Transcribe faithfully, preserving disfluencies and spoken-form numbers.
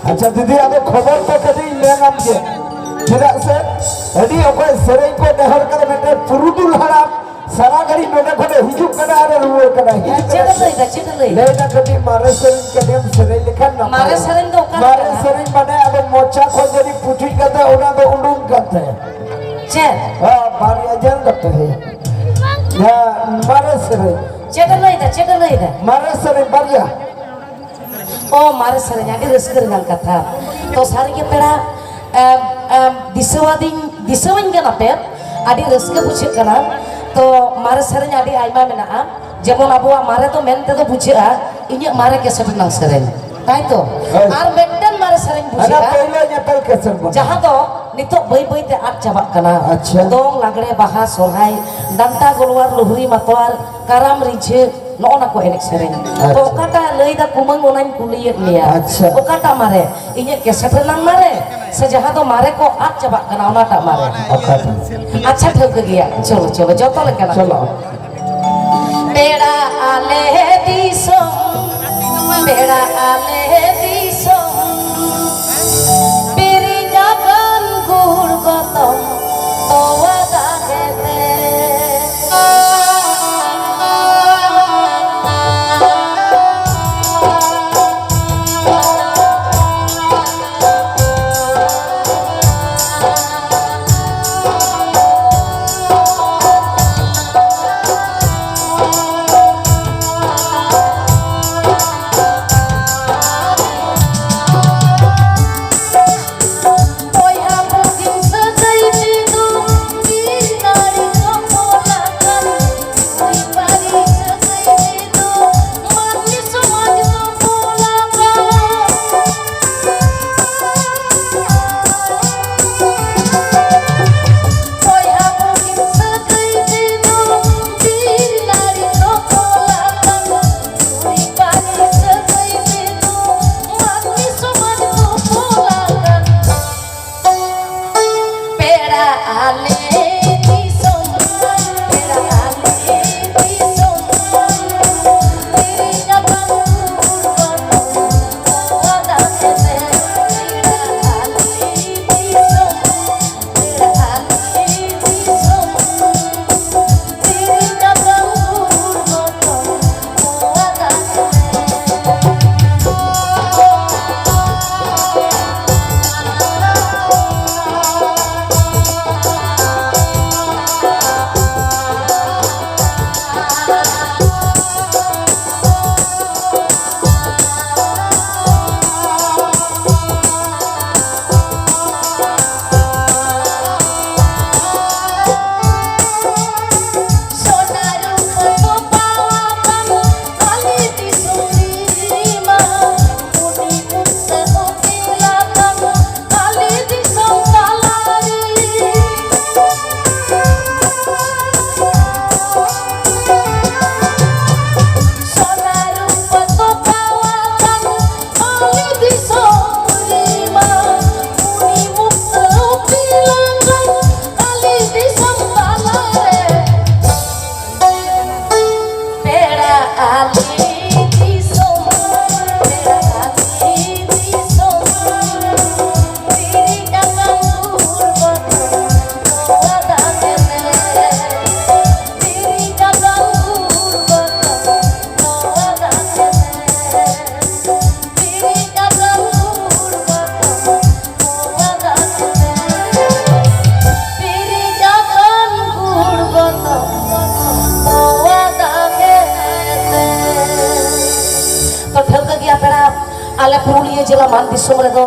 ᱟᱪᱪᱷᱟ ᱫᱤᱫᱤ, ᱟᱫᱚ ᱠᱷᱚᱵᱚᱨ ᱛᱚ ᱠᱟᱹᱴᱤᱡ ᱤᱧ ᱢᱮᱱᱟᱢ ᱜᱮ, ᱪᱮᱫᱟᱜ ᱥᱮ ᱟᱹᱰᱤ ᱚᱠᱚᱭ ᱥᱮᱨᱮᱧ ᱠᱚ ᱱᱮᱦᱚᱨ ᱠᱟᱫᱟ, ᱢᱤᱫᱴᱮᱱ ᱯᱩᱨᱩᱫᱷᱩᱞ ᱦᱟᱲᱟᱢ ᱥᱟᱨᱟ ᱜᱷᱟᱹᱲᱤᱡ ᱱᱚᱰᱮ ᱠᱷᱚᱱᱮ ᱦᱤᱡᱩᱜ ᱠᱟᱱᱟ ᱟᱨᱮ ᱨᱩᱣᱟᱹᱲ ᱠᱟᱱᱟ, ᱦᱤᱡᱩᱜ ᱪᱮᱫ ᱠᱟᱱᱟ᱾ ᱮᱢ ᱞᱟᱹᱭᱫᱟ, ᱪᱮᱫ ᱮᱢ ᱞᱟᱹᱭᱫᱟ? ᱞᱟᱹᱭᱫᱟ ᱠᱟᱹᱴᱤᱡ ᱢᱟᱨᱮ ᱥᱮᱨᱮᱧ ᱠᱟᱹᱴᱤᱡ ᱮᱢ ᱥᱮᱨᱮᱧ ᱞᱮᱠᱷᱟᱱ ᱱᱟᱯᱟᱭ᱾ ᱢᱟᱨᱮ ᱥᱮᱨᱮᱧ ᱫᱚ ᱚᱠᱟ ᱢᱟᱨᱮ ᱞᱮᱠᱟᱱᱟ? ᱥᱮᱨᱮᱧ ᱢᱟᱱᱮ ᱟᱫᱚ ᱢᱚᱪᱟ ᱠᱷᱚᱱ ᱡᱟᱹᱱᱤᱡ ᱯᱩᱴᱷᱩᱡ ᱠᱟᱛᱮ ᱚᱱᱟ ᱫᱚ ᱩᱰᱩᱝ ᱠᱟᱱ ᱛᱟᱭᱟ᱾ ᱪᱮᱫ? ᱦᱮᱸ, ᱵᱟᱨᱭᱟ ᱡᱟᱱ ᱠᱟᱛᱮ᱾ ᱦᱮᱸ, ᱢᱟᱨᱮ ᱥᱮᱨᱮᱧ᱾ ᱪᱮᱫ ᱮ ᱞᱟᱹᱭᱫᱟ, ᱪᱮᱫ ᱮ ᱞᱟᱹᱭᱫᱟ? ᱢᱟᱨᱮ ᱥᱮᱨᱮᱧ ᱵᱟᱨᱭᱟ᱾ ᱚ, ᱢᱟᱨᱮ ᱥᱮᱨᱮᱧ, ᱟᱹᱰᱤ ᱨᱟᱹᱥᱠᱟᱹ ᱨᱮᱱᱟᱜ ᱠᱟᱛᱷᱟ᱾ ᱛᱚ, ᱥᱟᱹᱨᱤᱜᱮ ᱯᱮᱲᱟ, ᱮᱢ, ᱮᱢ, ᱫᱤᱥᱟᱹᱣᱟᱫᱤᱧ, ᱫᱤᱥᱟᱹᱣᱟᱹᱧ ᱠᱟᱱᱟ ᱯᱮ, ᱟᱹᱰᱤ ᱨᱟᱹᱥᱠᱟᱹ ᱵᱩᱡᱷᱟᱹᱜ ᱠᱟᱱᱟ᱾ ᱛᱚ, ᱢᱟᱨᱮ ᱥᱮᱨᱮᱧ ᱟᱹᱰᱤ ᱟᱭᱢᱟ ᱢᱮᱱᱟᱜᱼᱟ, ᱡᱮᱢᱚᱱ ᱟᱵᱚᱣᱟᱜ ᱢᱟᱨᱮ ᱫᱚ ᱢᱮᱱ ᱛᱮᱫᱚ ᱵᱩᱡᱷᱟᱹᱜᱼᱟ ᱤᱧᱟᱹᱜ ᱢᱟᱨᱮ ᱠᱮᱥᱮᱴ ᱨᱮᱱᱟᱜ ᱥᱮᱨᱮᱧ, ᱛᱟᱭ ᱛᱚ? ᱦᱳᱭ᱾ ᱟᱨ ᱢᱤᱫᱴᱮᱱ ᱢᱟᱨᱮ ᱥᱮᱨᱮᱧ ᱚᱱᱟ ᱵᱩᱡᱷᱟᱹᱜᱼᱟ, ᱯᱳᱭᱞᱳ ᱧᱮᱯᱮᱞ ᱠᱮᱥᱮᱴ ᱵᱚᱱ᱾ ᱡᱟᱦᱟᱸ ᱫᱚ ᱱᱤᱛᱚᱜ ᱵᱟᱹᱭ ᱵᱟᱹᱭ ᱛᱮ ᱟᱫ ᱪᱟᱵᱟᱜ ᱠᱟᱱᱟ᱾ ᱟᱪᱪᱷᱟ᱾ ᱫᱚᱝ, ᱞᱟᱜᱽᱲᱮ, ᱵᱟᱦᱟ, ᱥᱚᱨᱦᱟᱭ, ᱰᱟᱱᱴᱟ, ᱜᱳᱞᱣᱟᱨ, ᱞᱩᱦᱨᱤ, ᱢᱟᱛᱣᱟᱨ, ᱠᱟᱨᱟᱢ, ᱨᱤᱡᱷᱟᱹ, ᱱᱚᱜᱼᱚ ᱱᱟ ᱠᱚ ᱮᱱᱮᱡ ᱥᱮᱨᱮᱧ᱾ ᱟᱪᱪᱷᱟ᱾ ᱛᱚ ᱚᱠᱟᱴᱟᱜ ᱞᱟᱹᱭ ᱫᱟ ᱠᱩᱢᱟᱹᱝ, ᱚᱱᱟᱧ ᱠᱩᱞᱤᱭᱮᱫ ᱢᱮᱭᱟ᱾ ᱟᱪᱪᱷᱟ᱾ ᱚᱠᱟᱴᱟᱜ ᱢᱟᱨᱮ? ᱤᱧᱟᱹᱜ ᱠᱮᱥᱮᱴ ᱨᱮᱱᱟᱜ ᱢᱟᱨᱮ, ᱥᱮ ᱡᱟᱦᱟᱸ ᱫᱚ ᱢᱟᱨᱮ ᱠᱚ ᱟᱫ ᱪᱟᱵᱟᱜ ᱠᱟᱱᱟ ᱚᱱᱟᱴᱟᱜ ᱢᱟᱨᱮ? ᱚᱠᱟᱴᱟᱜ? ᱟᱪᱪᱷᱟ, ᱴᱷᱟᱹᱣᱠᱟᱹ ᱜᱮᱭᱟ, ᱪᱚᱞᱚ, ᱪᱚᱞᱚ, ᱡᱚᱛᱚ ᱞᱮᱠᱟᱱᱟᱜ᱾ ᱪᱚᱞᱚ᱾ ᱯᱮᱲᱟ ᱟᱞᱮ ᱫᱤᱥᱚᱢ, ᱯᱮᱲᱟ ᱟᱞᱮ ᱫᱤᱥᱚᱢ, ᱯᱤᱨᱤᱧ ᱟᱠᱟᱱ ᱜᱩᱲ ᱜᱚᱛᱚᱢ, ᱛᱚᱣᱟ ᱫᱟᱜ ᱦᱮᱸᱫᱮ᱾ ᱟᱞᱮ ᱯᱩᱨᱩᱞᱤᱭᱟᱹ ᱡᱮᱞᱟ ᱢᱟᱱ ᱫᱤᱥᱚᱢ ᱨᱮᱫᱚ